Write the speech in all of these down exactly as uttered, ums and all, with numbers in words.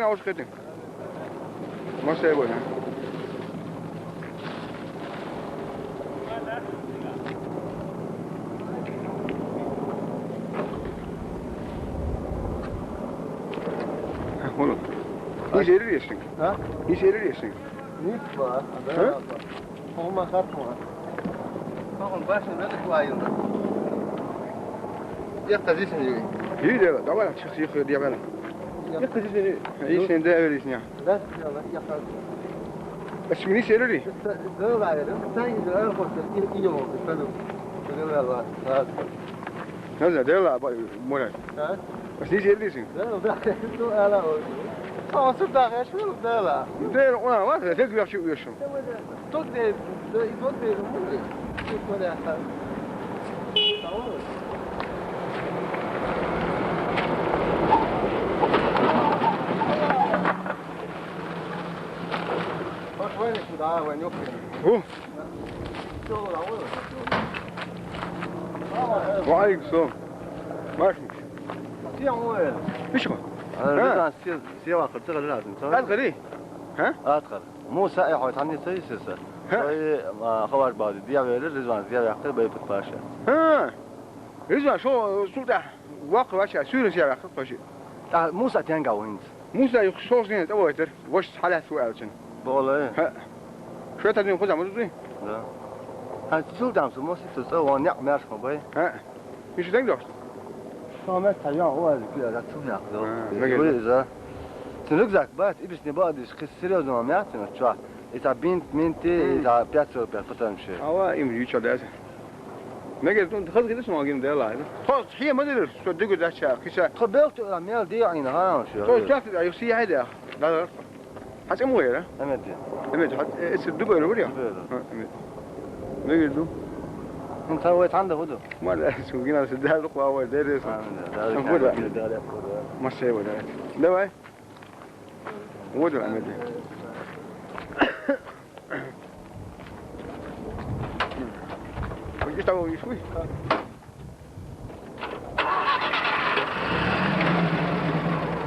Наушкы этиң. Может, я понял. Oğlum. Hiç erir yesin. Ha? Hiç erir yesin. Hiç var. Ha? Olma, satma. Tamam, başını da kuayıldı. Yaklaşırsın diyor. İyi de, davay, çık, çık diye ben. Yaklaşırsın diyor. İyi, sen de verirsin ya. Ben yaklaşırsın. Şimdi seyredeyim. Sen, sen de verin. Sen de ver koşun. İyi, iyi oldu. Sen de. Sen de ver. Rahat. Nasıl? De la, bak, moral. Ha? Bak, sen seyredeyim. Sen de ver. Dur, ala olsun. Olsun da, kaç yıl da la. De, ona var ya, tek bir şey yapıyorsun. Çok değil. Çok değil. Çok değil. Tamam mı? Bak, var ya, şu daha var, yok yani. Bu? Şu olur, olur. Aleyküm selam. Var mı? Siyah mı öyle? Hiç mi? Ana, ha. Buradan siyah, siyah vakırtı kadar lazım. Tamam. At kırı. Ha? At kırı. Musa e hoyt hangi sayı sesi? Ha. Sayı, a, havar badi. Diye verir, Rızvan diye yakır, böyle pıt parça. Ha. Rızvan, şu sultan. Vakır var ya, sürün siyah vakır başı. Ah, Musa tenga oyuncu. Musa yok, sol sene de oydur. Boş halat su elçin. Böyle. Ha. Şu tadın kuzamız duy. Da. Ha, sultan su, Musa su, su, o ne yapmıyor mu bay? Ha. Hiç denk yok. Samet tayan o var ki ya, tüm ya. Ha, ne güzel. Sen rükzak bat, ibisini badi, kız серьёзно, ama ya, sen çuha. İsa bint, minti, isa пятьсот пять, потом şey. Ава, им юча дәсе. Мегер тун хыз гидис ма гин дела. Тоз хи мадыр, со дигу дача, киса. То бел то мел ди айна ха шо. То чат да юси айда. Да да. Хас ему гера. Эмет. Эмет, хас эс ду бер бур я. Ду бер. Ха, эмет. Мегер ду. Ин та вай танда худу. Ма да су гина се да ду ква вай дерес. Ма се вай. Давай. Вот он, Эмет. Видишь, того видишь, ой.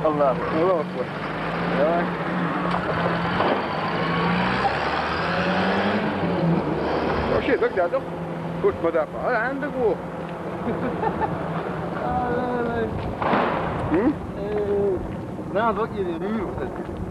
Аллах. Аллах Акбар. Давай. Вообще, так да, да? Хоть вода. А, андык о. М? Э, надо вот или рюрю, кстати.